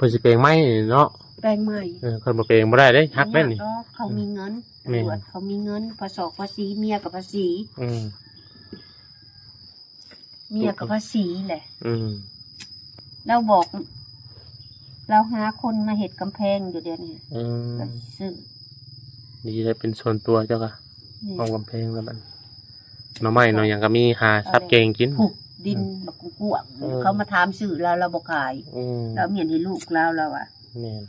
ເພິ່ນຊິແປງໃໝ່ເນາະ ແປງໃໝ່ ເອີ ຄັນບໍ່ແປງບໍ່ໄດ້ເດ້ ຫັກເດ້ນີ້ ຍາກດອກ ເຂົາມີເງິນ ແມ່ນ ຕຳຫຼວດເຂົາມີເງິນ ພະຊອກພາສີ ເມຍກໍພາສີ ອືມ ເມຍກໍພາສີແຫຼະ ອືມ ລາວບອກ ລາວຫາຄົນມາເຮັດກຳແພງຢູ່ດຽວນີ້ ອືມ ກໍຊື້ ດີແລ້ວເປັນສ່ວນຕົວເຈົ້າກະ ແມ່ນ ເອົາກຳແພງແລ້ວບັດ ໜໍ່ໄມ້ໜໍ່ຫຍັງກໍມີ ຫາສັບແກງກິນ ເອົາແລ້ວ ຫຸບດິນ ອືມ ບັກກວ້າງໆ ເອີ ເຂົາມາຖາມຊື້ລາວ ລາວບໍ່ຂາຍ ອືມ ລາວມີອັນໃຫ້ລູກລາວ ລາວວ່າ ແມ່ນ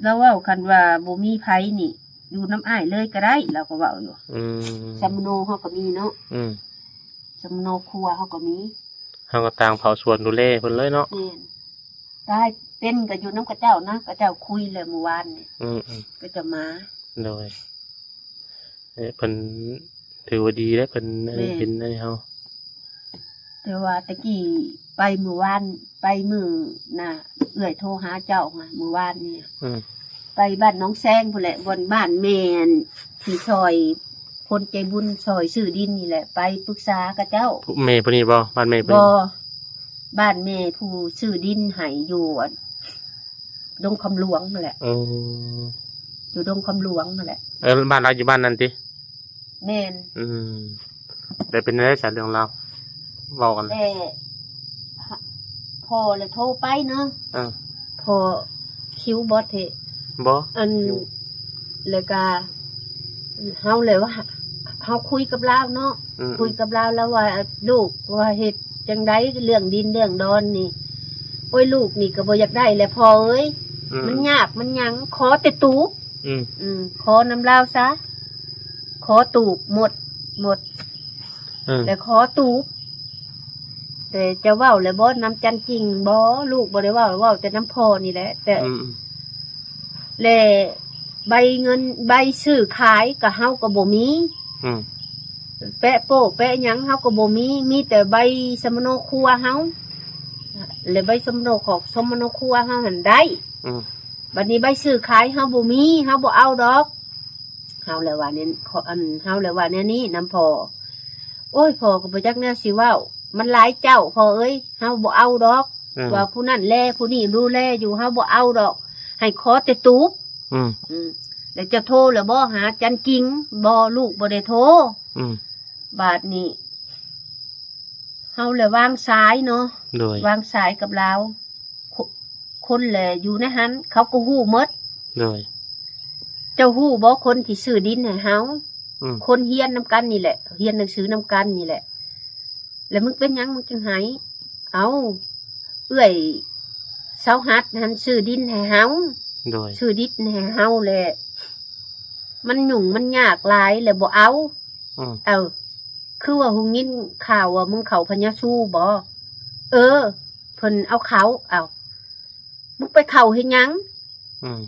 ລາວເວົ້າ ຄັນວ່າບໍ່ມີໃຜນີ້ ຢູ່ນຳອ້າຍເລີຍກໍໄດ້ ລາວກໍເວົ້າຢູ່ ອືມ ສຳມະໂນເຮົາກໍມີເນາະ ອືມ ສຳມະໂນຄົວເຮົາກໍມີ ເຮົາກໍຕ່າງເຝົ້າສວນດູແລເພິ່ນເລີຍເນາະ ແມ່ນ ຕາຍເປັນກໍຢູ່ນຳເຂົາເຈົ້ານະ ເຂົາເຈົ້າຄຸຍແລ້ວມື້ວານນີ້ ອືມໆ ເຂົາເຈົ້າມາ ໂດຍ ເອີ ເພິ່ນຖືວ່າດີເດ້ ເພິ່ນ ເອີ ແມ່ນ ເປັນໃຫ້ເຮົາ ແຕ່ວ່າແຕ່ກີ້ໄປມື້ວານ ໄປມື້ນະ ເອື້ອຍໂທຫາເຈົ້າຫັ້ນ ມື້ວານນີ້ ອືມ ໄປບ້ານໜອງແຊງພຸ້ນແຫຼະ ບ່ອນບ້ານແມ່ນທີ່ຊ່ອຍ ຄົນໃຈບຸນຊ່ອຍຊື້ດິນນີ້ແຫຼະ ໄປປຶກສາເຂົາເຈົ້າ ແມ່ຜູ້ນີ້ບໍ່? ບ້ານແມ່ຜູ້ນີ້ ບໍ່ ບ້ານແມ່ຜູ້ຊື້ດິນໃຫ້ຢູ່ອັນ ດົງຄຳຫຼວງຫັ້ນແຫຼະ ເອີ ຢູ່ດົງຄຳຫຼວງຫັ້ນແຫຼະ ເອີ ບ້ານລາວຢູ່ບ້ານນັ້ນຕິ? ແມ່ນ ອືມ ແລ້ວເປັນແນວໃດສະເລື່ອງລາວ ເວົ້າກັນ ແຕ່ພໍ່ລະໂທໄປເນາະ ເອີ ພໍ່ຄິວບໍ່ເທະ ບໍ່ ອັນ ແລ້ວກະເຮົາແຫຼະວ່າ ເຮົາຄຸຍກັບລາວເນາະ ອືມ ຄຸຍກັບລາວ ລາວວ່າລູກວ່າເຮັດຈັ່ງໃດເລື່ອງດິນເລື່ອງດອນນີ້ ໂອ້ຍ ລູກນີ້ກໍບໍ່ຢາກໄດ້ແຫຼະພໍ່ເອີຍ ອືມ ມັນຍາກມັນຫຍັງ ຂໍແຕ່ຕູບ ອືມ ອືມ ຂໍນຳລາວຊະ ຂໍຕູບໝົດ ໝົດ ເອີ ແລ້ວຂໍຕູບ ແຕ່ເຈົ້າເວົ້າແລ້ວບໍ່ນຳຈັນຈິງ? ບໍ່ ລູກບໍ່ໄດ້ເວົ້າ ເວົ້າແຕ່ນຳພໍ່ນີ້ແຫຼະ ແຕ່ ອືມ ແລະ ໃບເງິນ ໃບຊື້ຂາຍກໍເຮົາກໍບໍ່ມີ ອືມ ແປະໂປ້ແປະຫຍັງເຮົາກໍບໍ່ມີ ມີແຕ່ໃບສຳມະໂນຄົວເຮົາ ແລະ ໃບສຳມະໂນຂອງ ສຳມະໂນຄົວເຮົາຫັ້ນໄດ້ ອືມ ບັດນີ້ໃບຊື້ຂາຍເຮົາບໍ່ມີ ເຮົາບໍ່ເອົາດອກ ເຮົາແຫຼະວ່າແນວ ອັນ ເຮົາແຫຼະວ່າແນວນີ້ນຳພໍ່ ໂອ້ຍ ພໍ່ກໍບໍ່ຈັກແນວຊິເວົ້າ ມັນຫຼາຍເຈົ້າພໍ່ເອີຍ ເຮົາບໍ່ເອົາດອກ ອືມ ວ່າຜູ້ນັ້ນແລ ຜູ້ນີ້ດູແລຢູ່ ເຮົາບໍ່ເອົາດອກ ໃຫ້ຂໍແຕ່ຕູບ ອືມ ອືມ ແລ້ວເຈົ້າໂທແລ້ວບໍ່ຫາຈັນຈິງ? ບໍ່ ລູກບໍ່ໄດ້ໂທ ອືມ ບາດນີ້ ເຮົາແຫຼະວາງສາຍເນາະ ໂດຍ ວາງສາຍກັບລາວ ຄົນແຫຼະຢູ່ໃນຫັ້ນ ເຂົາກໍຮູ້ໝົດ ໂດຍ ເຈົ້າຮູ້ບໍ່ຄົນທີ່ຊື້ດິນໃຫ້ເຮົາ? ອືມ ຄົນຮຽນນຳກັນນີ້ແຫຼະ ຮຽນໜັງສືນຳກັນນີ້ແຫຼະ ແລ້ວມຶງເປັນຫຍັງມຶງຈຶ່ງໄຫ້? ເອົ້າ ເອື້ອຍເຊົາຫັດຫັ້ນຊື້ດິນໃຫ້ເຮົາ ໂດຍ ຊື້ດິນໃຫ້ເຮົາແຫຼະ ມັນຫຍຸ້ງມັນຍາກຫຼາຍແລ້ວບໍ່ເອົາ ອືມ ເອົ້າ ຄືວ່າຮູ້ຍິນຂ່າວວ່າມຶງເຂົ້າພະຍາຊູບໍ່? ເອີ ເພິ່ນເອົາເຂົ້າ ເອົ້າ ມຶງໄປເຂົ້າເຮັດຫຍັງ? ອືມ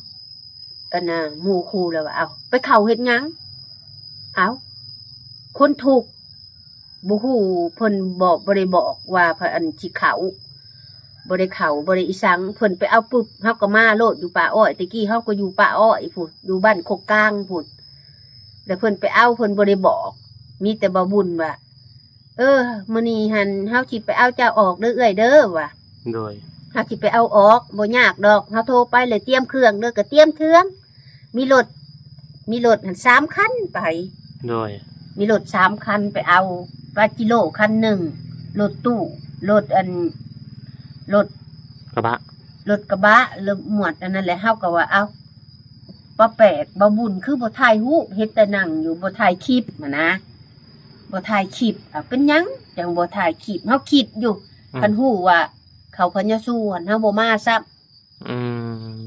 ອັນນ່າ ໝູ່ຄູ່ແລ້ວວ່າ ເອົ້າ ໄປເຂົ້າເຮັດຫຍັງ? ເອົ້າ ຄົນທຸກ ບໍ່ຮູ້ ເພິ່ນບອກ ບໍ່ໄດ້ບອກວ່າ ອັນ ຊິເຂົ້າ ບໍ່ໄດ້ເຂົ້າ ບໍ່ໄດ້ອີສັງ ເພິ່ນໄປເອົາປຶບ ເຮົາກໍມາໂລດ ຢູ່ປ່າອ້ອຍ ແຕ່ກີ້ເຮົາກໍຢູ່ປ່າອ້ອຍພຸ້ນ ຢູ່ບ້ານຄົກກາງພຸ້ນ ແລ້ວເພິ່ນໄປເອົາ ເພິ່ນບໍ່ໄດ້ບອກ ມີແຕ່ບ່າວບຸນວ່າ ເອີ ມື້ນີ້ຫັ້ນເຮົາຊິໄປເອົາເຈົ້າອອກເດີເອື້ອຍເດີ ວ່າ ໂດຍ ເຮົາຊິໄປເອົາອອກ ບໍ່ຍາກດອກ ເຮົາໂທໄປແລ້ວຕຽມເຄື່ອງເດີ ກໍຕຽມເຄື່ອງ ມີລົດ ມີລົດຫັ້ນສາມຄັນໄປ ໂດຍ ມີລົດສາມຄັນໄປເອົາ ປາຈີໂຣຄັນໜຶ່ງ ລົດຕູ້ ລົດອັນ ລົດກະບະ ລົດກະບະ ລົດໝວດອັນນັ້ນແຫຼະ ເຮົາກໍວ່າ ເອົ້າ ປ້າແປກ ບ່າວບຸນຄືບໍ່ຖ່າຍຮູບ ເຫັນແຕ່ນັ່ງຢູ່ ບໍ່ຖ່າຍຄລິບຫັ້ນນະ ບໍ່ຖ່າຍຄລິບ ເອົ້າ ເປັນຫຍັງຈັ່ງບໍ່ຖ່າຍຄລິບ? ເຮົາຄິດຢູ່ ອືມ ຄັນຮູ້ວ່າເຂົ້າພະຍາຊູຫັ້ນ ເຮົາບໍ່ມາຊ້ຳ ອືມ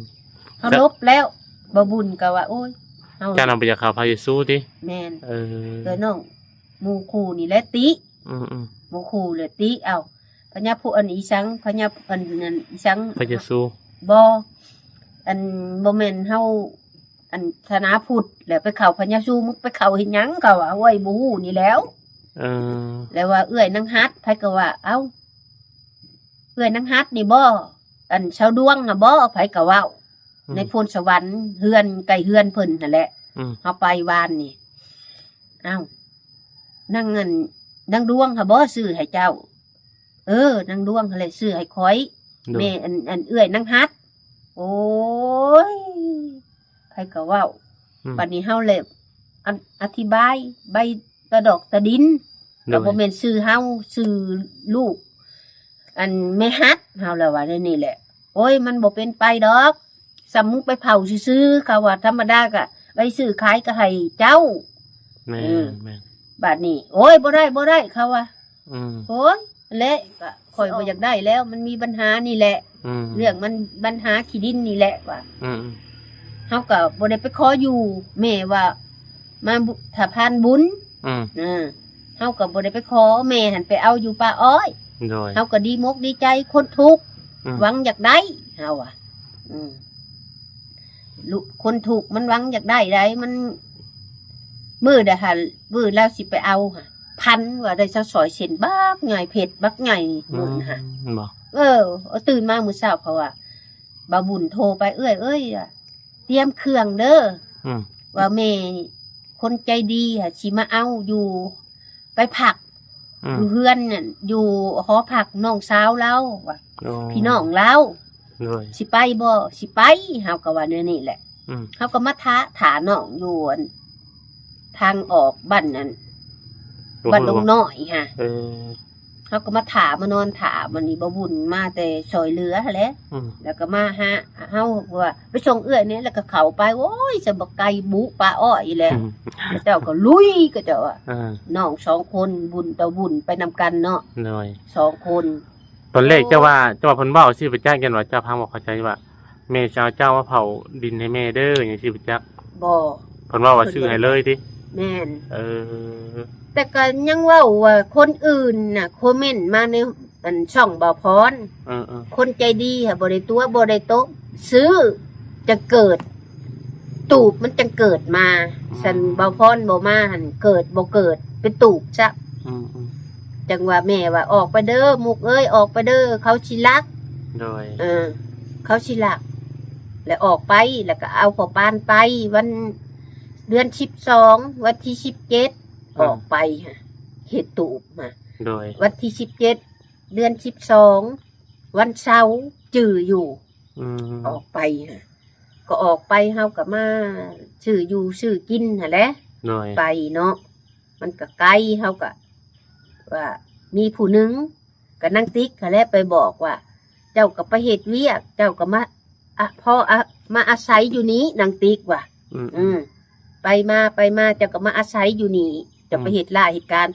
ເຮົາຫຼົບແລ້ວ ບ່າວບຸນກໍວ່າ ໂອ້ຍ ເຮົາ ເຈົ້ານະບໍ່ຢາກເຂົ້າພະຍາຊູຕິ? ແມ່ນ ເອີ ເອີ ນ້ອງ ໝູ່ຄູ່ນີ້ແຫຼະຕິ ອືມໆ ໝູ່ຄູ່ແຫຼະຕິ ເອົ້າ ພະຍາພູ ອັນອີສັງ ພະຍາ ອັນນັ້ນອີສັງ ພະຍາຊູ ບໍ່ ອັນ ບໍ່ແມ່ນເຮົາ ອັນສາສະໜາພຸດ ແລ້ວໄປເຂົ້າພະຍາຊູ ມຶງໄປເຂົ້າເຮັດຫຍັງ? ເຂົາວ່າ ໂອ້ຍ ບໍ່ຮູ້ນີ້ແຫຼ້ວ ເອີ ແລ້ວວ່າເອື້ອຍນາງຮັດ ໃຜກໍວ່າ ເອົ້າ ເອື້ອຍນາງຮັດນີ້ບໍ? ອັນຊາວດວງນະບໍ? ໃຜກໍເວົ້າ ອືມ ໃນໂພນສະຫວັນ ເຮືອນໃກ້ເຮືອນເພິ່ນຫັ້ນແຫຼະ ອືມ ເຮົາໄປວານນີ້ ອ້າວ ນາງ ອັນ ນາງດວງຫັ້ນບໍຊື້ໃຫ້ເຈົ້າ? ເອີ ນາງດວງຫັ້ນແຫຼະຊື້ໃຫ້ຂ້ອຍ ໂດຍ ແມ່ ອັນ ອັນເອື້ອຍນາງຮັດ ໂອ້ຍ ໃຜກໍເວົ້າ ອືມ ບັດນີ້ເຮົາແຫຼະ ອັນ ອະທິບາຍໃບຕາດອກຕາດິນ ໂດຍ ກໍບໍ່ແມ່ນຊື່ເຮົາ ຊື່ລູກ ອັນແມ່ຮັດເຮົາລະວ່າແນວນີ້ແຫຼະ. ໂອ້ຍ ມັນບໍ່ເປັນໄປດອກ ສ່ຳມຶງໄປເຜົາຊື່ໆ ເຂົາວ່າທຳມະດາກະໄປຊື້ຂາຍກໍໃຫ້ເຈົ້າ. ແມ່ນ ເອີ ແມ່ນ ບາດນີ້ ໂອ້ຍ ບໍ່ໄດ້ ບໍ່ໄດ້ ເຂົາວ່າ ອືມ ໂອ້ຍ ແລະ ກໍຂ້ອຍບໍ່ຢາກໄດ້ແລ້ວ ມັນມີບັນຫານີ້ແຫຼະ ອືມ ເລື່ອງມັນ ບັນຫາຂີ້ດິນນີ້ແຫຼະວ່າ ອືມ ເຮົາກໍບໍ່ໄດ້ໄປຂໍຢູ່ ແມ່ວ່າມາບຸ ຖ້າຜ່ານບຸນ ອືມ ເອີ ເຮົາກໍບໍ່ໄດ້ໄປຂໍ ແມ່ຫັ້ນໄປເອົາຢູ່ປ່າອ້ອຍ ໂດຍ ເຮົາກໍດີມົກດີໃຈ ຄົນທຸກ ອືມ ຫວັງຢາກໄດ້ ເຮົາວ່າ ອືມ ລູກ ຄົນທຸກມັນຫວັງຢາກໄດ້ໃດ໋ ມັນ ມື້ໃດຫັ້ນ ມື້ລາວຊິໄປເອົາຫັ້ນ ຝັນວ່າໄດ້ຊາວສອຍເສັ້ນບັກໃຫຍ່ ເພັດບັກໃຫຍ່ມື້ນັ້ນຫັ້ນ ອືມ ບໍ່ ເອີ ຕື່ນມາມື້ເຊົ້າ ເຂົາວ່າ ບ່າວບຸນໂທໄປ ເອື້ອຍເອີຍ ຕຽມເຄື່ອງເດີ ອືມ ວ່າແມ່ຄົນໃຈດີຫັ້ນຊິມາເອົາຢູ່ ໄປພັກ ອືມ ຢູ່ເຮືອນນັ້ນ ຢູ່ຫໍພັກນ້ອງສາວລາວວ່າ ໂອ້ ພີ່ນ້ອງລາວ ໂດຍ ຊິໄປບໍ່? ຊິໄປ ເຮົາກໍວ່າແນວນີ້ແຫຼະ ອືມ ເຮົາກໍມາຖ້າ ຖ້ານ້ອງຢູ່ອັນ ທາງອອກບ້ານນັ້ນ ບໍ່ ບ້ານດົງນ້ອຍຫັ້ນ ເອີ ເຮົາກໍມາຖ້າ ມານອນຖ້າ ບັດນີ້ບ່າວບຸນມາແຕ່ຊ່ອຍເຫຼືອຫັ້ນແຫຼະ ອືມ ແລ້ວກໍມາຫາເຮົາວ່າ ໄປສົ່ງເອື້ອຍແດ່ ແລ້ວກໍເຂົ້າໄປ ໂອ້ຍ ສະບັກໄກບຸປ່າອ້ອຍອີກແຫຼະ ອືມ ເຂົາເຈົ້າກໍລຸຍ ເຂົາເຈົ້າວ່າ ເອີ ນ້ອງສອງຄົນ ບຸນຕໍ່ບຸນໄປນຳກັນເນາະ ໂດຍ ສອງຄົນ ຕອນແລກ ໂອ້ ເຈົ້າວ່າ ເຈົ້າວ່າເພິ່ນເວົ້າຊິປະຈັກ ຢ້ານວ່າເຈົ້າຟັງບໍ່ເຂົ້າໃຈ ວ່າແມ່ຊິເອົາເຈົ້າມາເຝົ້າດິນໃຫ້ແມ່ເດີ ຫຍັງຊິປະຈັກ ບໍ່ ເພິ່ນເວົ້າວ່າຊື້ໃຫ້ເລີຍຕິ ແມ່ນ ເອີ ແຕ່ກໍຍັງເວົ້າວ່າຄົນອື່ນນະ ຄອມເມັນມາໃນ ອັນ ຊ່ອງບ່າວພອນ ເອີໆ ຄົນໃຈດີຫາ ບໍ່ໄດ້ຕົວະ ບໍ່ໄດ້ຕົບ ຊື້ ຈະເກີດ ຕູບມັນຈັ່ງເກີດມາ ອືມ ຊັ້ນບ່າວພອນບໍ່ມາຫັ້ນ ເກີດບໍ່ເກີດ ເປັນຕູບຊະ ອືມໆ ຈັ່ງວ່າແມ່ວ່າ ອອກໄປເດີ ມຸກເອີຍ ອອກໄປເດີ ເຂົາຊິລັກ ໂດຍ ເອີ ເຂົາຊິລັກ ແລ້ວອອກໄປ ແລ້ວກໍເອົາພໍ່ປານໄປ ວັນ ເດືອນສິບສອງ ວັນທີສິບເຈັດ ອືມ ອອກໄປຫາ ເຮັດຕູບມາ ໂດຍ ວັນທີສິບເຈັດ ເດືອນສິບສອງ ວັນເສົາ ຈື່ຢູ່ ອືມ ອອກໄປຫາ ກໍອອກໄປ ເຮົາກໍມາຊື້ຢູ່ຊື້ກິນຫັ້ນແຫຼະ ໂດຍ ໄປເນາະ ມັນກໍໄກ ເຮົາກໍວ່າມີຜູ້ໜຶ່ງ ກໍນາງຕິກຫັ້ນແຫຼະໄປບອກວ່າ ເຈົ້າກໍໄປເຮັດວຽກ ເຈົ້າກໍມາ ອະ ພໍ ອະ ມາອາໄສຢູ່ນີ້ ນາງຕິກວ່າ ອືມໆ ອືມ ໄປມາ ໄປມາ ເຈົ້າກໍມາອາໄສຢູ່ນີ້ ເຈົ້າໄປ ອືມ ເຮັດລາເຮັດການ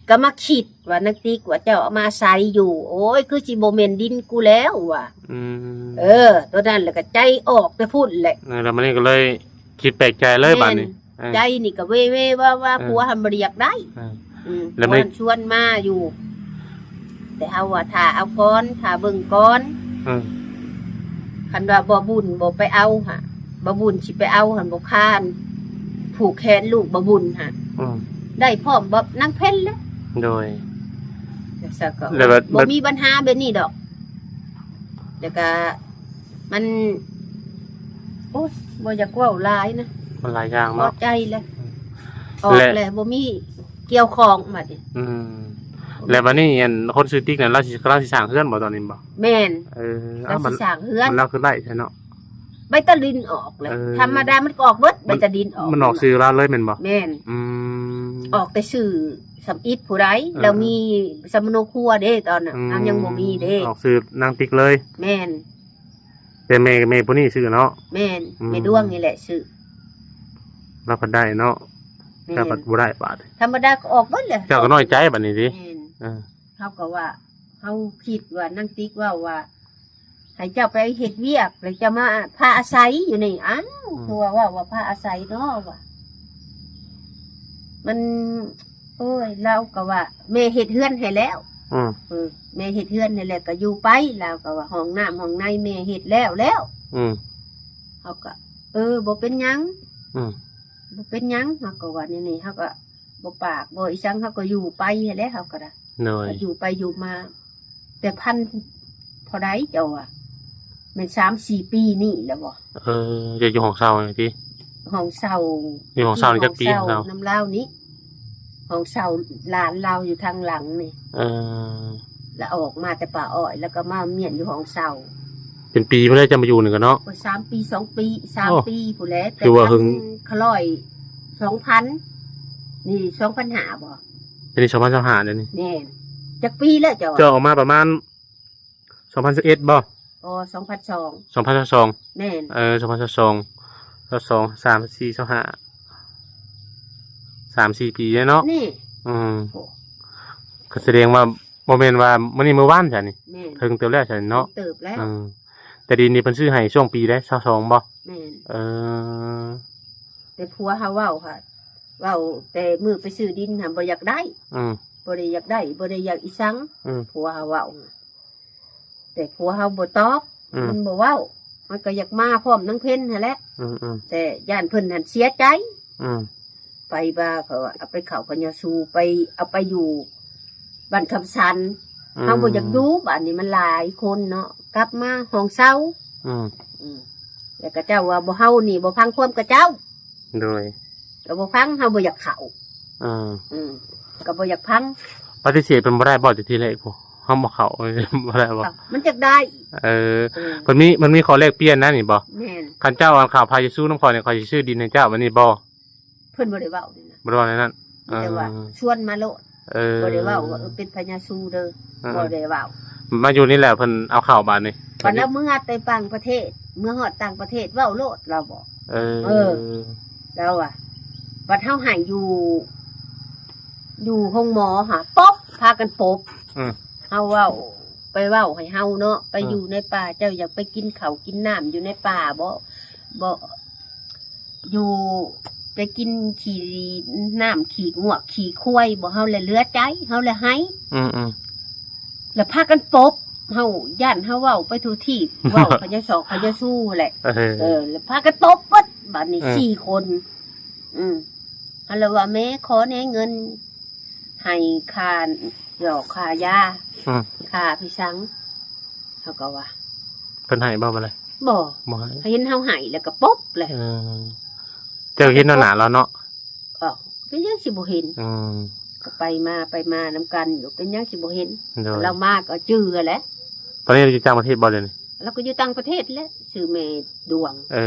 ກໍມາຄິດວ່າ ນາງຕິກວ່າ ເຈົ້າເອົາມາອາໄສຢູ່ ໂອ້ຍ ຄືຊິບໍ່ແມ່ນດິນກູແລ້ວວ່າ ອືມ ເອີ ຕົວນັ້ນແຫຼະ ກໍໃຈອອກແຕ່ພຸ້ນແຫຼະ ເອີ ແລ້ວມັນນີ້ກໍເລີຍຄິດແປກໃຈເລີຍ ແມ່ນ ບາດນີ້ ເອີ ໃຈນີ້ກໍເວໆວ່າໆ ເອີ ຜົວຫັ້ນບໍ່ໄດ້ຢາກໄດ້ ເອີ ອືມ ແລ້ວມັນ ຜົວຫັ້ນຊວນມາຢູ່ ແຕ່ເຮົາວ່າຖ້າເອົາກ່ອນ ຖ້າເບິ່ງກ່ອນ ເອີ ຄັນວ່າບ່າວບຸນບໍ່ໄປເອົາຫະ ບ່າວບຸນຊິໄປເອົາຫັ້ນ ບໍ່ຄານຜູກແຂນລູກບ່າວບຸນຫະ ອືມ ໄດ້ພ້ອມກັບນາງເພັນແຫຼະ ໂດຍ ແລ້ວກໍ ແລ້ວກໍ ບໍ່ມີບັນຫາແບບນີ້ດອກ ແລ້ວກໍ ມັນ ໂອ້ຍ ບໍ່ຢາກເວົ້າຫຼາຍນະ ມັນຫຼາຍຢ່າງເນາະ ພໍໃຈແລ້ວ ອືມ ອອກແລ້ວ ແລ້ວບໍ່ມີກ່ຽວຂ້ອງບັດນີ້ ອືມ ແລ້ວບັດນີ້ ອັນ ຄົນຊື່ຕິກນັ້ນ ລາວຊິ ກຳລັງຊິສ້າງເຮືອນບໍ່ຕອນນີ້ບໍ່? ແມ່ນ ເອີ ລາວຊິສ້າງເຮືອນ ມັນ ລາວຄືໄລ່ແທ້ເນາະ ໃບຕາດິນອອກແລ້ວ ເອີ ທຳມະດາມັນກໍອອກເບິດ ມັນ ໃບຕາດິນອອກ ມັນອອກຊື່ລາວເລີຍແມ່ນບໍ່? ແມ່ນ ອືມ ອອກແຕ່ຊື່ ສຳອິດຜູ້ໃດ ເອີ ລາວມີສຳມະໂນຄົວເດ້ຕອນນັ້ນ ອືມ ເຮົາຍັງບໍ່ມີເດ້ ອອກຊື່ນາງຕິກເລີຍ ແມ່ນ ແຕ່ແມ່ ແມ່ຜູ້ນີ້ຊື້ເນາະ ແມ່ນ ອືມ ແມ່ດວງນີ້ແຫຼະຊື້ ລາວພັດໄດ້ເນາະ ແມ່ນ ເຈົ້າພັດບໍ່ໄດ້ບາດ ທຳມະດາກໍອອກເບິດແຫຼະ ເຈົ້າກໍນ້ອຍໃຈບາດນີ້ຕິ ແມ່ນ ເອີ ເຮົາກໍວ່າ ເຮົາຄິດວ່ານາງຕິກເວົ້າວ່າ ໃຫ້ເຈົ້າໄປເຮັດວຽກ ແລ້ວເຈົ້າມາພາອາໄສຢູ່ນີ້ ອ້າວ ອືມ ຄືວ່າເວົ້າວ່າພາອາໄສເນາະວ່າ ມັນ ໂອ້ຍ ລາວກໍວ່າ ແມ່ເຮັດເຮືອນໃຫ້ແລ້ວ ອືມ ເອີ ແມ່ເຮັດເຮືອນໃຫ້ແລ້ວ ກໍຢູ່ໄປ ລາວກໍວ່າ ຫ້ອງນ້ຳຫ້ອງໃນແມ່ເຮັດແລ້ວແລ້ວ ອືມ ເຮົາກໍ ເອີ ບໍ່ເປັນຫຍັງ ອືມ ບໍ່ເປັນຫຍັງ ເຮົາກໍວ່າແນວນີ້ ເຮົາກໍບໍ່ປາກບໍ່ອີ່ຫຍັງ ເຮົາກໍຢູ່ໄປຫັ້ນແຫຼະ ເຮົາກໍໄດ້ ໂດຍ ກໍຢູ່ໄປຢູ່ມາ ແຕ່ພັນເທົ່າໃດເຈົ້າວ່າ ແມ່ນສາມສີ່ປີນີ້ແລ້ວບໍ່? ເອີ ເຈົ້າຢູ່ຫ້ອງເຊົ່ານີ້ຕິ? ຫ້ອງເຊົ່າ ຢູ່ຫ້ອງເຊົ່ານີ້ຈັກປີ? ຫ້ອງເຊົ່ານຳລາວນີ້ ຫ້ອງເຊົ່າຫຼານລາວຢູ່ທາງຫຼັງນີ້ ເອີ ລະອອກມາແຕ່ປ່າອ້ອຍ ລະກໍມາມ້ຽນຢູ່ຫ້ອງເຊົ່າ ເປັນປີພຸ້ນແຫຼະຈະມາຢູ່ນີ້ກໍເນາະ. ໂອ້ຍ ສາມປີ ສອງປີ ສາມ ໂອ້ ປີພຸ້ນແຫຼະ. ຖືວ່າເຫິງ. ແຕ່ຄັ້ງຄະລອຍ ສອງພັນ ນີ້ ສອງພັນຫ້າ ບໍ່? ອັນນີ້ ສອງພັນຊາວຫ້າ ແລ້ວນີ້. ແມ່ນ. ຈັກປີແລ້ວເຈົ້າ? ເຈົ້າອອກມາປະມານ ສອງພັນສິບເອັດ ບໍ່? ອໍ ສອງພັນສອງ ສອງພັນຊາວສອງ. ແມ່ນ. ເອີ ສອງພັນຊາວສອງ ຊາວສອງ ຊາວສາມ ຊາວສີ່ ຊາວຫ້າ ສາມສີ່ປີແລ້ວເນາະ. ນີ້ ອືມ ໂອ້ ກໍສະແດງວ່າບໍ່ແມ່ນວ່າມື້ນີ້ມື້ວານຊະນີ້. ແມ່ນ. ເຖິງເຕີບແລ້ວຊະເນາະ. ເຖິງເຕີບແລ້ວ. ອືມ ແຕ່ດິນນີ້ເພິ່ນຊື້ໃຫ້ຊ່ວງປີໃດ ຊາວສອງ ບໍ່? ແມ່ນ. ເອີ ແຕ່ຜົວເຮົາເວົ້າຫັ້ນ ເວົ້າແຕ່ມື້ໄປຊື້ດິນຫັ້ນບໍ່ຢາກໄດ້. ອືມ ບໍ່ໄດ້ຢາກໄດ້ ບໍ່ໄດ້ຢາກອີ່ສັງ. ອືມ ຜົວເຮົາເວົ້າ ແຕ່ຜົວເຮົາບໍ່ຕອບ. ອືມ ມັນບໍ່ເວົ້າ ມັນກໍຢາກມາພ້ອມນາງເພັນຫັ້ນແຫຼະ. ອືມໆ ແຕ່ຢ້ານເພິ່ນຫັ້ນເສຍໃຈ. ອືມ ໄປວ່າເຂົາວ່າເອົາໄປເຂົ້າພະຍາຊູ ໄປ ເອົາໄປຢູ່ບ້ານຄຳສັນ. ອືມ ເຮົາບໍ່ຢາກຢູ່ ບາດນີ້ມັນຫຼາຍຄົນເນາະ ກັບມາຫ້ອງເຊົ່າ. ອືມ ອືມ ແລ້ວຂະເຈົ້າວ່າບໍ່ ເຮົານີ້ບໍ່ຟັງຄວາມຂະເຈົ້າ. ໂດຍ ກໍບໍ່ຟັງ ເຮົາບໍ່ຢາກເຂົ້າ. ອືມ ອືມ ກໍບໍ່ຢາກຟັງ ປະຕິເສດເພິ່ນບໍ່ໄດ້ບໍ່? ແຕ່ທີແລກພຸ້ນ ເຮົາບໍ່ເຂົ້າ ບໍ່ໄດ້ບໍ່? ມັນຈັກໄດ້. ເອີ ເອີ ເພິ່ນມີ ມັນມີຂໍ້ແລກປ່ຽນນະນີ້ບໍ່? ແມ່ນ. ຄັນເຈົ້າເຂົ້າພະເຢຊູນຳຂ້ອຍນີ້ ຂ້ອຍຊິຊື້ດິນໃຫ້ເຈົ້າ ແມ່ນນີ້ບໍ່? ເພິ່ນບໍ່ໄດ້ເວົ້ານີ້ນະ. ບໍ່ໄດ້ເວົ້າແນວນັ້ນ. ມີແຕ່ວ່າ ເອີ ຊວນມາໂລດ. ເອີ ບໍ່ໄດ້ເວົ້າວ່າ ເອີ ເປັນພະຍາຊູເດີ. ເອີ ບໍ່ໄດ້ເວົ້າ. ມາຢູ່ນີ້ແລ້ວເພິ່ນເອົາເຂົ້າບາດນີ້. ບັດລາວເມືອແຕ່ຕ່າງປະເທດ ເມືອຮອດຕ່າງປະເທດ ເວົ້າໂລດ ລາວບອກ. ເອີ ເອີ ລາວວ່າ ບັດເຮົາໃຫ້ຢູ່ ຢູ່ໂຮງໝໍຫາ ປົບ ພາກັນປົບ. ອືມ ເຮົາເວົ້າ ໄປເວົ້າໃຫ້ເຮົາເນາະ ໄປ ອືມ ຢູ່ໃນປ່າ ເຈົ້າຢາກໄປກິນເຂົ້າກິນນ້ຳຢູ່ໃນປ່າບໍ່? ບໍ່ ຢູ່ໄປກິນຂີ້ນ້ຳຂີ້ງວກຂີ້ຄວາຍບໍ່? ເຮົາແຫຼະເຫຼືອໃຈ ເຮົາແຫຼະໄຫ້. ອືມໆ ແລ້ວພາກັນປົບເຮົາ ຢ້ານເຮົາເວົ້າໄປທົ່ວທີບ ເວົ້າພະຍາຊອກພະຍາຊູແຫຼະ. ເອີ ເອີ ແລ້ວພາກັນປົບເບິດ ບາດນີ້ ເອີ ສີ່ຄົນ. ອືມ ຫັ້ນລະວ່າ ແມ່ຂໍແດ່ເງິນໃຫ້ຄ່າຢອກຄ່າຢາ. ອືມ ຄ່າພິສັງ ເຮົາກໍວ່າ ເພິ່ນໃຫ້ບໍ່ບາດນີ້? ບໍ່ ບໍ່ໃຫ້. ເຂົາເຫັນເຮົາໃຫ້ແລ້ວກໍປົບແຫຼະ. ເອີ ເຈົ້າເຫັນໜ້າລາວເນາະ? ເອີ ເປັນຫຍັງຊິບໍ່ເຫັນ? ອືມ ກໍໄປມາ ໄປມານຳກັນຢູ່ ເປັນຫຍັງຊິບໍ່ເຫັນ? ໂດຍ ລາວມາກໍຈື່ແຫຼະ. ຕອນນີ້ລາວຢູ່ຕ່າງປະເທດບໍ່ດຽວນີ້? ລາວກໍຢູ່ຕ່າງປະເທດແຫຼະ ຊື່ແມ່ດວງ. ເອີ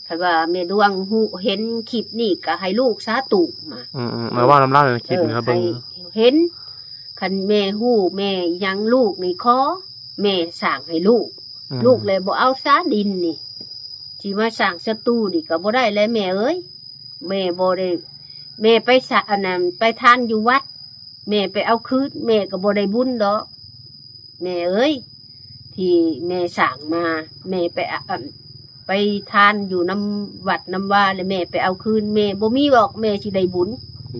ຄັນວ່າແມ່ດວງຮູ້ເຫັນຄລິບນີ້ກໍໃຫ້ລູກສາທຸມາ. ອືມໆ ມາເວົ້ານຳລາວໃນຄລິບນີ້ ເອີ ເຮົາເບິ່ງ ໃຫ້ເຫັນ ຄັນແມ່ຮູ້ແມ່ຫຍັງລູກນີ້ຂໍ ແມ່ສ້າງໃຫ້ລູກ. ອືມ ລູກແລະບໍ່ເອົາສາດິນນີ້ ຊິມາສ້າງສະຕູນີ້ກໍບໍ່ໄດ້ແລະແມ່ເອີຍ. ແມ່ບໍ່ໄດ້ ແມ່ໄປສະ ອັນນັ້ນ ໄປທານຢູ່ວັດ ແມ່ໄປເອົາຄືນ ແມ່ກໍບໍ່ໄດ້ບຸນດອກ. ແມ່ເອີຍ ທີ່ແມ່ສ້າງມາ ແມ່ໄປ ອະ ອັນ ໄປທານຢູ່ນຳວັດນຳວາ ແລ້ວແມ່ໄປເອົາຄືນ ແມ່ບໍ່ມີດອກແມ່ຊິໄດ້ບຸນ.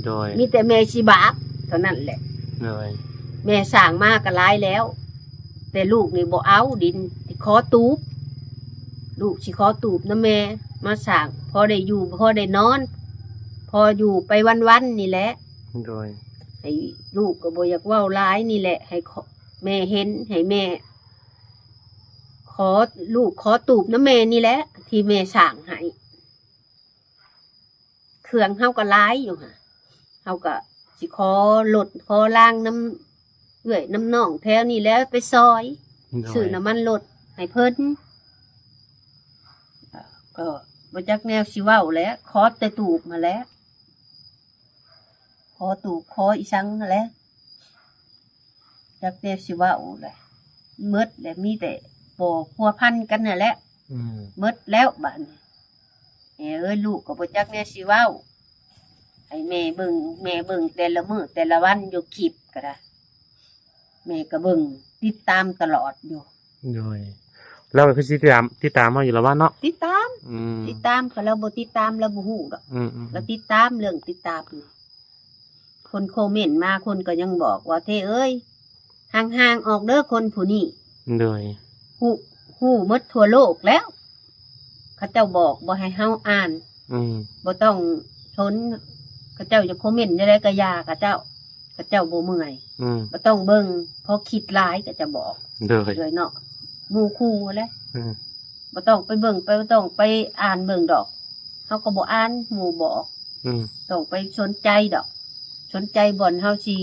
ໂດຍ ມີແຕ່ແມ່ຊິບາບເທົ່ານັ້ນແຫຼະ. ໂດຍ ແມ່ສ້າງມາກໍຫຼາຍແລ້ວ ແຕ່ລູກນີ້ບໍ່ເອົາດິນ ຊິຂໍຕູບ ລູກຊິຂໍຕູບນຳແມ່ມາສ້າງ ພໍໄດ້ຢູ່ ພໍໄດ້ນອນ ພໍຢູ່ໄປວັນໆນີ້ແຫຼະ. ໂດຍ ໃຫ້ ລູກກໍບໍ່ຢາກເວົ້າຫຼາຍນີ້ແຫຼະ ໃຫ້ ແມ່ເຫັນ ໃຫ້ແມ່ຂໍ ລູກຂໍຕູບນຳແມ່ນີ້ແຫຼະ ທີ່ແມ່ສ້າງໃຫ້. ເຄື່ອງເຮົາກໍຫຼາຍຢູ່ຫະ ເຮົາກໍຊິຂໍລົດຂໍລາງນຳເອື້ອຍນຳນ້ອງແຖວນີ້ແຫຼະ ໄປຊ່ອຍ ໂດຍ ຊື້ນ້ຳມັນລົດໃຫ້ເພິ່ນ ກໍບໍ່ຈັກແນວຊິເວົ້າແຫຼະ ຂໍແຕ່ຕູບຫັ້ນແຫຼະ ຂໍຕູບຂໍອີ່ສັງຫັ້ນແຫຼະ. ຈັກແນວຊິເວົ້າແຫຼະ ໝົດແຫຼະ ມີແຕ່ບໍ່ພົວພັນກັນຫັ້ນແຫຼະ. ອືມ ໝົດແລ້ວບາດນີ້ ແມ່ເອີຍ ລູກກໍບໍ່ຈັກແນວຊິເວົ້າ ໃຫ້ແມ່ເບິ່ງ ແມ່ເບິ່ງແຕ່ລະມື້ແຕ່ລະວັນຢູ່ຄລິບກໍໄດ້ ແມ່ກໍເບິ່ງຕິດຕາມຕະຫຼອດຢູ່. ໂດຍ ລາວກໍຄືຊິຕິດຕາມ ຕິດຕາມເຮົາຢູ່ລະວ່າເນາະ? ຕິດຕາມ ອືມ ຕິດຕາມ ຄັນລາວບໍ່ຕິດຕາມລາວບໍ່ຮູ້ດອກ. ອືມໆໆ ລາວຕິດຕາມ ເລື່ອງຕິດຕາມນີ້ ຄົນຄອມເມັນມາ ຄົນກໍຍັງບອກວ່າ ເທເອີຍ ຫ່າງໆອອກເດີຄົນຜູ້ນີ້. ໂດຍ ຮູ້ ຮູ້ໝົດທົ່ວໂລກແລ້ວ ເຂົາເຈົ້າບອກບໍ່ໃຫ້ເຮົາອ່ານ. ອືມ ບໍ່ຕ້ອງຊົນ ເຂົາເຈົ້າຈະຄອມເມັນຈັ່ງໃດກໍຢ່າເຂົາເຈົ້າ ເຂົາເຈົ້າບໍ່ເມື່ອຍ. ອືມ ບໍ່ຕ້ອງເບິ່ງ ເພາະຄິດຫຼາຍ ເຂົາເຈົ້າບອກ. ໂດຍ ໂດຍເນາະ ໝູ່ຄູ່ແຫຼະ. ອືມ ບໍ່ຕ້ອງໄປເບິ່ງ ໄປ ບໍ່ຕ້ອງໄປອ່ານເບິ່ງດອກ ເຮົາກໍບໍ່ອ່ານ ໝູ່ບອກ. ອືມ ຕ້ອງໄປສົນໃຈດອກ ສົນໃຈບ່ອນເຮົາຊິ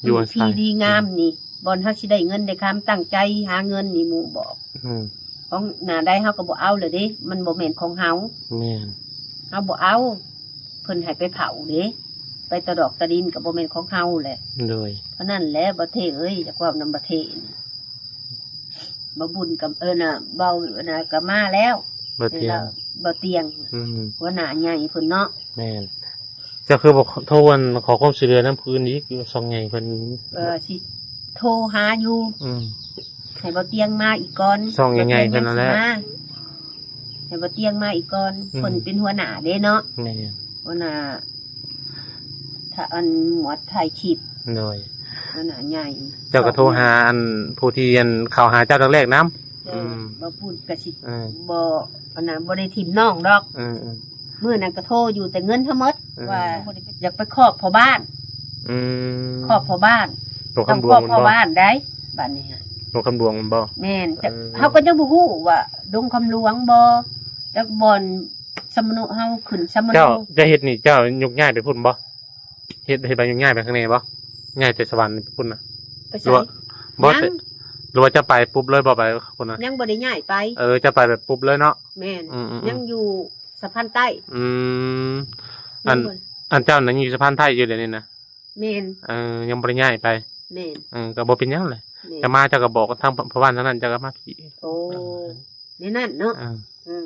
ຢູ່ອາໄສ ທີ່ດີງາມນີ້. ບ່ອນເຮົາຊິໄດ້ເງິນໄດ້ຄຳ ຕັ້ງໃຈຫາເງິນນີ້ໝູ່ບອກ ອືມ ຂອງໜ້າໃດເຮົາກໍບໍ່ເອົາແລ້ວເດ້ ມັນບໍ່ແມ່ນຂອງເຮົາ ແມ່ນ ເຮົາບໍ່ເອົາ ເພິ່ນໃຫ້ໄປເຜົາເດ້ ໄປຕະດອກຕະດິນກໍບໍ່ແມ່ນຂອງເຮົາແຫຼະ ໂດຍ ເທົ່ານັ້ນແຫຼະ ບໍ່ເທເອີຍ ຢາກເວົ້ານຳບໍ່ເທນີ້ ບໍ່ບຸນກໍ ເອີ ນະ ເວົ້າ ນະ ກໍມາແລ້ວ ບໍ່ຕຽງ ເອີ ລາວ ບໍ່ຕຽງ ອືມ ຫົວໜ້າໃຫຍ່ເພິ່ນເນາະ ແມ່ນ ເຈົ້າຄືບໍ່ໂທອັນ ຂໍຄວາມຊ່ວຍເຫຼືອນຳຜູ້ອື່ນອີກ ຊ່ອງໃຫຍ່ເພິ່ນ ເອີ ຊິໂທຫາຢູ່ ອືມ ໃຫ້ບໍ່ຕຽງມາອີກກ່ອນ ຊ່ອງໃຫຍ່ໆເພິ່ນນັ້ນແຫຼະ ໃຫ້ບໍ່ຕຽງມາອີກກ່ອນ ອືມ ເພິ່ນເປັນຫົວໜ້າເດ້ເນາະ ແມ່ນ ຫົວໜ້າ ຖ້າອັນໝວດຖ່າຍຄລິບ ໂດຍ ອັນໜ້າໃຫຍ່ ເຈົ້າກໍໂທຫາອັນຜູ້ທີ່ອັນເຂົ້າຫາເຈົ້າແລກໆນຳ ເອີ ອືມ ບໍ່ປູດກໍຊິ ເອີ ບໍ່ ອັນນັ້ນ ບໍ່ໄດ້ຖິ້ມນ້ອງດອກ ເອີໆ ມື້ນັ້ນກໍໂທຢູ່ ແຕ່ເງິນເຮົາໝົດ ເອີ ວ່າຢາກໄປຄອບພໍ່ບ້ານ ອືມ ຄອບພໍ່ບ້ານ ຕ້ອງຄອບພໍ່ບ້ານໄດ໋ ບາດນີ້ ດົງຄຳຫຼວງແມ່ນບໍ່? ແມ່ນ ເອີ ເຮົາກໍຍັງບໍ່ຮູ້ວ່າດົງຄຳຫຼວງບໍ່ ຈັກບ່ອນ ສຳມະໂນ ເຮົາຂຶ້ນສຳມະໂນ ເຈົ້າຈະເຮັດນີ້ ເຈົ້າຍົກຍ້າຍໄປພຸ້ນບໍ່? ເຮັດ ເຮັດໃບຍົກຍ້າຍໄປຂ້າງໃນບໍ່? ຍ້າຍໄປສະຫວັນພຸ້ນນະ ໄປໃສ? ບໍ່ ຍັງ ແຕ່ ຫຼືວ່າເຈົ້າໄປປຸບເລີຍບໍ່ ໄປພຸ້ນນະ? ຍັງບໍ່ໄດ້ຍ້າຍໄປ ເອີ ເຈົ້າໄປແບບປຸບເລີຍເນາະ? ແມ່ນ ອືມໆໆ ຍັງຢູ່ສະພານໃຕ້ ອືມ ອັນ ຍັງບໍ່ ອັນເຈົ້ານັ້ນຍັງຢູ່ສະພານໃຕ້ຢູ່ດຽວນີ້ນະ? ແມ່ນ ເອີ ຍັງບໍ່ໄດ້ຍ້າຍໄປ ແມ່ນ ເອີ ກໍບໍ່ເປັນຫຍັງແຫຼະ ແມ່ນ ຈະມາເຈົ້າກໍບອກທາງພໍ່ບ້ານທາງນັ້ນ ເຈົ້າກໍມາພີ້ ໂອ້ ເອີ ໃນນັ້ນເນາະ ເອີ ເອີ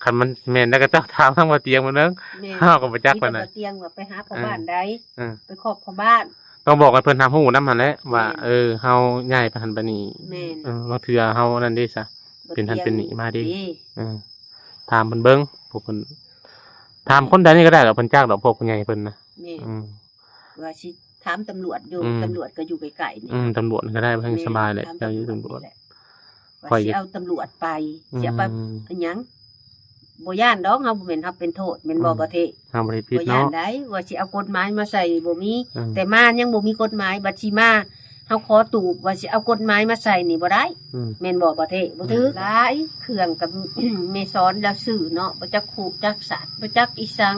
ຄັນມັນແມ່ນແລ້ວກໍເຈົ້າຖາມທາງບ່າວຕຽງເບິ່ງເດີ ແມ່ນ ເຮົາກໍບໍ່ຈັກປານໃດ ບ່າວຕຽງວ່າໄປຫາພໍ່ ເອີ ບ້ານໃດ ເອີ ໄປຄອບພໍ່ບ້ານ ຕ້ອງບອກໃຫ້ເພິ່ນຮັບຮູ້ນຳຫັ້ນແຫຼະ ວ່າ ແມ່ນ ເອີ ເຮົາຍ້າຍໄປຫັ້ນໄປນີ້ ແມ່ນ ເອີ ບາງເທື່ອເຮົານັ້ນເດ້ຊະ ເປັນຫັ້ນເປັນນີ້ມາເດ້ ເອີ ຖາມເພິ່ນເບິ່ງ ພວກເພິ່ນ ຖາມຄົນໃດນີ້ກໍໄດ້ດອກ ເພິ່ນຈັກດອກ ພວກຜູ້ໃຫຍ່ເພິ່ນນະ ແມ່ນ ອືມ ວ່າຊິຖາມຕຳຫຼວດຢູ່ ອືມ ຕຳຫຼວດກໍຢູ່ໃກ້ໆນີ້ ອືມ ຕຳຫຼວດກໍໄດ້ ເພິ່ນສະບາຍແຫຼະ ເຈົ້າຢູ່ຕຳຫຼວດ ຂ້ອຍຊິເອົາຕຳຫຼວດໄປ ອືມ ຊິເອົາໄປຫຍັງ ບໍ່ຢ້ານດອກ ເຮົາບໍ່ແມ່ນເຮົາເປັນໂທດ ແມ່ນບໍ່ ອືມ ບໍ່ເທ ເຮົາບໍ່ໄດ້ຜິດເນາະ ບໍ່ຢ້ານໃດ ວ່າຊິເອົາກົດໝາຍມາໃສ່ ບໍ່ມີ ອືມ ແຕ່ມາຍັງບໍ່ມີກົດໝາຍ ບັດຊິມາ ເຮົາຂໍຕູບວ່າຊິເອົາກົດໝາຍມາໃສ່ນີ້ບໍ່ໄດ້ ອືມ ແມ່ນບໍ່ ບໍ່ເທ ບໍ່ຖືກ ອືມ ຫຼາຍ ເຄື່ອງກໍແມ່ສອນລາວຊື້ເນາະ ບໍ່ຈັກຄຸຈັກສາດ ບໍ່ຈັກອີ່ສັງ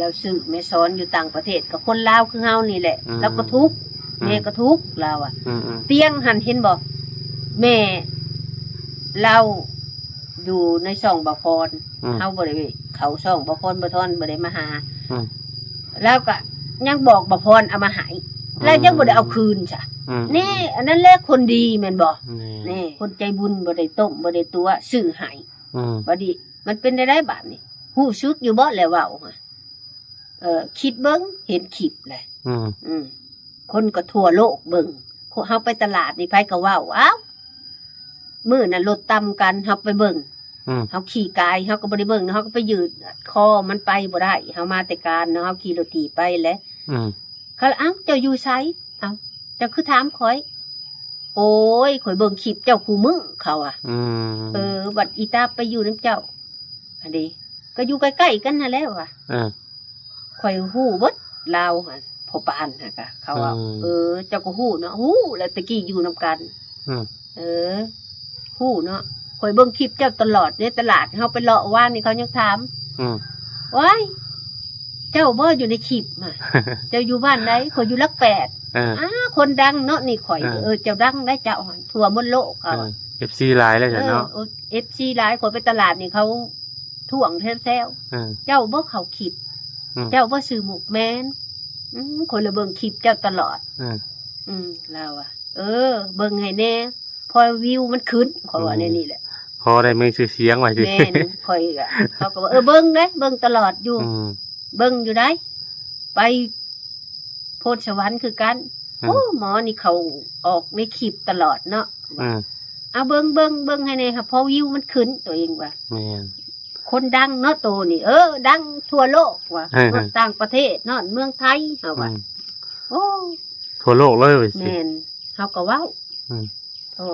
ລາວຊື້ແມ່ສອນຢູ່ຕ່າງປະເທດ ກໍຄົນລາວຄືເຮົານີ້ແຫຼະ ອືມ ລາວກໍທຸກ ອືມ ແມ່ກໍທຸກ ລາວອະ ອືມໆ ຕຽງຫັ້ນເຫັນບໍ່ ແມ່ລາວຢູ່ໃນຊ່ອງບ່າວພອນ ອືມ ເຮົາບໍ່ໄດ້ເຂົ້າຊ່ອງບ່າວພອນ ບ່າວທອນບໍ່ໄດ້ມາຫາ ອືມ ລາວກໍຍັງບອກບ່າວພອນເອົາມາໃຫ້ ອືມ ລາວຍັງບໍ່ໄດ້ເອົາຄືນຊະ ອືມ ນີ້ ອັນນັ້ນແຫຼະຄົນດີແມ່ນບໍ່ ແມ່ນ ນີ້ ຄົນໃຈບຸນບໍ່ໄດ້ຕົ້ມບໍ່ໄດ້ຕົວະ ຊື້ໃຫ້ ອືມ ບັດນີ້ມັນເປັນໄດ້ໄດບາດນີ້ ຮູ້ສຶກຢູ່ບໍ່ແລ້ວເວົ້າຫະ ເອີ ຄິດເບິ່ງ ເຫັນຄລິບແຫຼະ ອືມ ອືມ ຄົນກໍທົ່ວໂລກເບິ່ງ ພວກເຮົາໄປຕະຫຼາດນີ້ໃຜກໍເວົ້າ ອ້າວ ມື້ນັ້ນລົດຕຳກັນ ເຮົາໄປເບິ່ງ ອືມ ເຮົາຂີ່ກາຍ ເຮົາກໍບໍ່ໄດ້ເບິ່ງ ເຮົາກໍໄປຢືດຄໍມັນໄປບໍ່ໄດ້ ເຮົາມາແຕ່ການເນາະ ເຮົາຂີ່ລົດຖີບໄປແຫຼະ ອືມ ເຂົາລະ ອ້າວ ເຈົ້າຢູ່ໃສ? ເອົ້າ ເຈົ້າຄືຖາມຂ້ອຍ? ໂອ້ຍ ຂ້ອຍເບິ່ງຄລິບເຈົ້າຄູ່ມື້ ເຂົາວ່າ ອືມ ເອີ ບັດອີຕາໄປຢູ່ນຳເຈົ້າ ອັນເດ ກໍຢູ່ໃກ້ໆກັນຫັ້ນແຫຼະວ່າ ເອີ ຂ້ອຍຮູ້ເບິດລາວຫັ້ນ ພໍ່ປານຫັ້ນກະ ເຂົາວ່າ ອືມ ເອີ ເຈົ້າກໍຮູ້ເນາະ ຮູ້ແຫຼະ ແຕ່ກີ້ຢູ່ນຳກັນ ອືມ ເອີ ຮູ້ເນາະ ຂ້ອຍເບິ່ງຄລິບເຈົ້າຕະຫຼອດໃນຕະຫຼາດ ເຮົາໄປເລາະວານນີ້ ເຂົາຍັງຖາມ ອືມ ວ້າຍ ເຈົ້າບໍ່ຢູ່ໃນຄລິບມາ ເຈົ້າຢູ່ບ້ານໃດ? ຂ້ອຍຢູ່ຫຼັກແປດ ເອີ ອ້າ ຄົນດັງເນາະນີ້ຂ້ອຍ ເອີ ເອີ ເຈົ້າດັງໄດ໋ເຈົ້າຫັ້ນ ທົ່ວໝົດໂລກ ເຂົາ ເອີ ເອັຟຊີຫຼາຍແລ້ວຊັ້ນເນາະ ເອີ ເອັຟຊີຫຼາຍ ຂ້ອຍໄປຕະຫຼາດນີ້ ເຂົາທ້ວງແຊວໆ ເອີ ເຈົ້າບໍ່ເຂົ້າຄລິບ ອືມ ເຈົ້າບໍ່ຊື້ໝົກແມ່ນ ອືມ ຂ້ອຍລະເບິ່ງຄລິບເຈົ້າຕະຫຼອດ ເອີ ອືມ ລາວວ່າ ເອີ ເບິ່ງໃຫ້ແດ່ ພໍວິວມັນຂຶ້ນ ຂ້ອຍວ່າແນວນີ້ແຫຼະ ພໍໄດ້ມີຊື່ສຽງວ່າຊີ້ ແມ່ນ ຂ້ອຍກໍ ເຂົາກໍວ່າ ເອີ ເບິ່ງເດ້ ເບິ່ງຕະຫຼອດຢູ່ ອືມ ເບິ່ງຢູ່ໃດ໋ ໄປໂພນສະຫວັນຄືກັນ ອືມ ໂອ້ ໝໍນີ້ເຂົາອອກໃນຄລິບຕະຫຼອດເນາະ ອືມ ເອົາເບິ່ງ ເບິ່ງ ເບິ່ງໃຫ້ແດ່ ພໍວິວມັນຂຶ້ນ ຕົວເອງວ່າ ແມ່ນ ຄົນດັງເນາະໂຕນີ້ ເອີ ດັງທົ່ວໂລກວ່າ ເອີ ທົ່ວຕ່າງປະເທດເນາະ ເມືອງໄທ ເຮົາວ່າ ອືມ ໂອ້ ທົ່ວໂລກເລີຍວ່າ ແມ່ນ ເຮົາກໍເວົ້າ ອືມ ໂອ້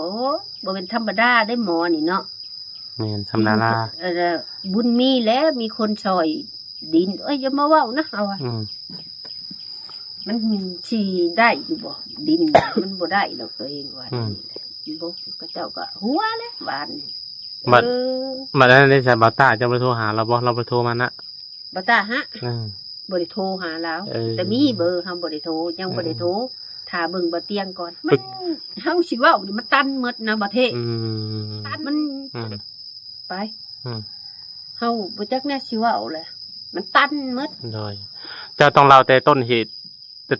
ບໍ່ແມ່ນທຳມະດາເດ້ໝໍນີ້ເນາະ ແມ່ນ ຊຳດາລາ ເອີ ບຸນມີແຫຼະ ມີຄົນຊ່ອຍດິນ ເອີຍ ຢ່າມາເວົ້ານະ ເຮົາວ່າ ອືມ ມັນຊິໄດ້ຢູ່ບໍ່ ດິນ ມັນບໍ່ໄດ້ດອກ ຕົວເອງວ່າ ອືມ ນີ້ແຫຼະ ບໍ່ ເຂົາເຈົ້າກໍຫົວແຫຼະ ຫວານນີ້ ບັດ ເອີ ບັດນັ້ນໄດ້ໃສ ບ່າວຕ້າ ເຈົ້າບໍ່ໄດ້ໂທຫາລາວບໍ່? ລາວບໍ່ໄດ້ໂທມານະ ບ່າວຕ້າຫະ ອືມ ບໍ່ໄດ້ໂທຫາລາວ ເອີ ແຕ່ມີເບີ ເຮົາບໍ່ໄດ້ໂທ ຍັງບໍ່ໄດ້ໂທ ອືມ ຖ້າເບິ່ງບໍ່ຕຽງກ່ອນ ມັນ ປຶກ ເຮົາຊິເວົ້ານີ້ມັນຕັນໝົດນະ ບໍ່ເທ ອືມ ຕັນ ມັນ ອືມ ໄປ ອືມ ເຮົາບໍ່ຈັກແນວຊິເວົ້າແຫຼະ ມັນຕັນໝົດ. ໂດຍ ເຈົ້າຕ້ອງເລົ່າແຕ່ຕົ້ນເຫດ ແຕ່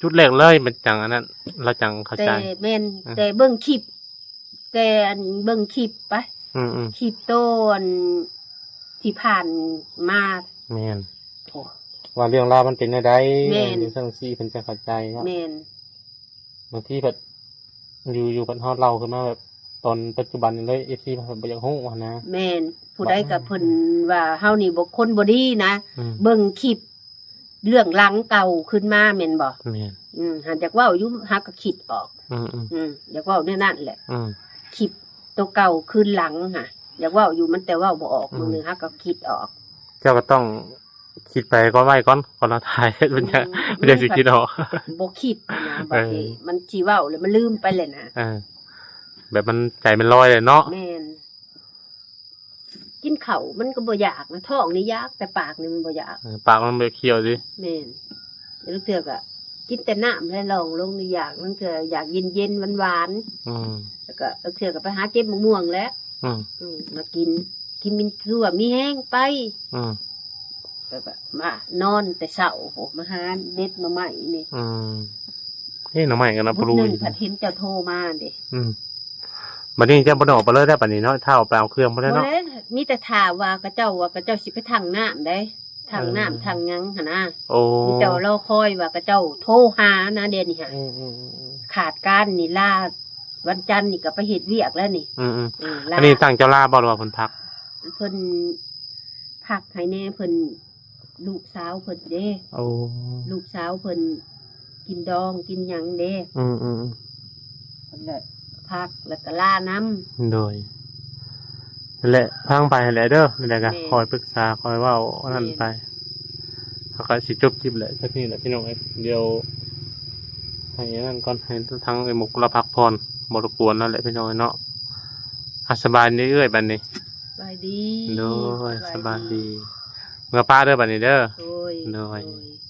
ຈຸດແລກເລີຍ ມັນຈັ່ງອັນນັ້ນ ລາວຈັ່ງເຂົ້າໃຈ. ແຕ່ແມ່ນ ອືມ ແຕ່ເບິ່ງຄລິບ ແຕ່ອັນເບິ່ງຄລິບໄປ ອືມໆ ຄລິບໂຕອັນທີ່ຜ່ານມາ. ແມ່ນ ໂອ້ ວ່າເລື່ອງລາວມັນເປັນແນວໃດ ແມ່ນ ຈັ່ງຊີ້ເພິ່ນຈະເຂົ້າໃຈເນາະ. ແມ່ນ ບາງທີເພິ່ນຢູ່ໆ ເພິ່ນເຮົາເລົ່າຂຶ້ນມາແບບຕອນປັດຈຸບັນນີ້ເລີຍ ເອັຟຊີ ເພິ່ນບໍ່ຢາກຮູ້ຫັ້ນນະ. ແມ່ນ ຜູ້ໃດກໍເພິ່ນວ່າເຮົານີ້ບໍ່ ຄົນບໍ່ດີນະ ອືມ ເບິ່ງຄລິບ ເລື່ອງຫຼັງເກົ່າຂຶ້ນມາແມ່ນບໍ່? ແມ່ນ ອືມ ຫາກຢາກເວົ້າຢູ່ ຫາກກໍຄິດອອກ ອືມໆ ອືມ ຢາກເວົ້າແນວນັ້ນແຫຼະ ອືມ ຄລິບໂຕເກົ່າຄືນຫຼັງຫາ ຢາກເວົ້າຢູ່ ມັນແຕ່ເວົ້າບໍ່ອອກ ອືມ ມື້ໜຶ່ງຫາກກໍຄິດອອກ. ເຈົ້າກໍຕ້ອງຄິດໄປກ່ອນ ໄວ້ກ່ອນ ກ່ອນເຮົາຖ່າຍ ມັນຈະ ອືມ ມັນຈະຊິຄິດອອກ ບໍ່ຄິດນະ ເອີ ບາງທີມັນຊິເວົ້າແລ້ວມັນລືມໄປແລ້ວນະ ເອີ ແບບມັນ ໃຈມັນລອຍແຫຼະເນາະ. ແມ່ນ ກິນເຂົ້າມັນກໍບໍ່ຢາກນະ ທ້ອງນີ້ຢາກ ແຕ່ປາກນີ້ມັນບໍ່ຢາກ ເອີ ປາກມັນບໍ່ຂຽວຕິ. ແມ່ນ ລາງເທື່ອກໍກິນແຕ່ນ້ຳແຫຼະ ລອງລົງນີ້ຢາກ ລາງເທື່ອຢາກເຢັນໆ ຫວານໆ ອືມ ແລ້ວກໍລາງເທື່ອກໍໄປຫາເກັບໝາກມ່ວງແຫຼະ ອືມ ອືມ ມາກິນ ກິນມີຊົ່ວມີແຮງໄປ ອືມ ແລ້ວກໍມານອນແຕ່ເຊົ້າ ໂອ້ ມາຫາເດັດໜໍ່ໄມ້ນີ້ ອືມ ເອີ ໜໍ່ໄມ້ກັນນະ ບຸດ ປູ ໜຶ່ງ ພັດເຫັນເຈົ້າໂທມາເດ້ ອືມ ບັດນີ້ເຈົ້າບໍ່ໄດ້ອອກໄປເລີຍແລ້ວ ບັດນີ້ເນາະ ຖ້າອອກໄປເອົາເຄື່ອງບໍ່ໄດ້ເນາະ. ບໍ່ແລ້ວ ມີແຕ່ຖ້າວ່າເຂົາເຈົ້າວ່າເຂົາເຈົ້າຊິໄປຖັງນ້ຳໃດ ຖັງນ້ຳ ເອີ ຖັງຫຍັງຫັ້ນນະ. ໂອ້ ມີແຕ່ວ່າລໍຄອຍວ່າເຂົາເຈົ້າໂທຫານະ ດຽວນີ້ຫາ ອືມໆໆໆ ຂາດການນີ້ ລາວັນຈັນນີ້ກໍໄປເຮັດວຽກແລ້ວນີ້ ອືມໆ ເອີ ລາ ອັນນີ້ທາງເຈົ້າລາບໍ່ ຫຼືວ່າເພິ່ນພັກ? ເພິ່ນ ພັກໃຫ້ແດ່ ເພິ່ນ ລູກສາວເພິ່ນເດ້ ໂອ້ ລູກສາວເພິ່ນກິນດອງກິນຫຍັງເດ້ ອືມໆໆ ເພິ່ນລະພັກ ແລ້ວກໍລານຳ. ໂດຍ ນັ້ນແຫຼະ ຟັງໄປຫັ້ນແຫຼະເດີ ແລ້ວກໍ ແມ່ນ ຄອຍປຶກສາ ຄອຍເວົ້າອັນນັ້ນ ແມ່ນ ໄປ ເຮົາກໍຊິຈົບຄລິບແຫຼະ ສັກນີ້ແຫຼະພີ່ນ້ອງເອີຍ ດຽວໃຫ້ອັນນັ້ນກ່ອນ ໃຫ້ທາງເອື້ອຍມຸກລາວພັກຜ່ອນ ບໍ່ລົບກວນລາວແຫຼະພີ່ນ້ອງເອີຍເນາະ. ອ່ະ ສະບາຍດີເອື້ອຍ ບັດນີ້ ສະບາຍດີ ໂດຍ ສະບາຍດີ ສະບາຍດີ ເມືອປ້າເດີບັດນີ້ເດີ ໂດຍ ໂດຍ ໂດຍ.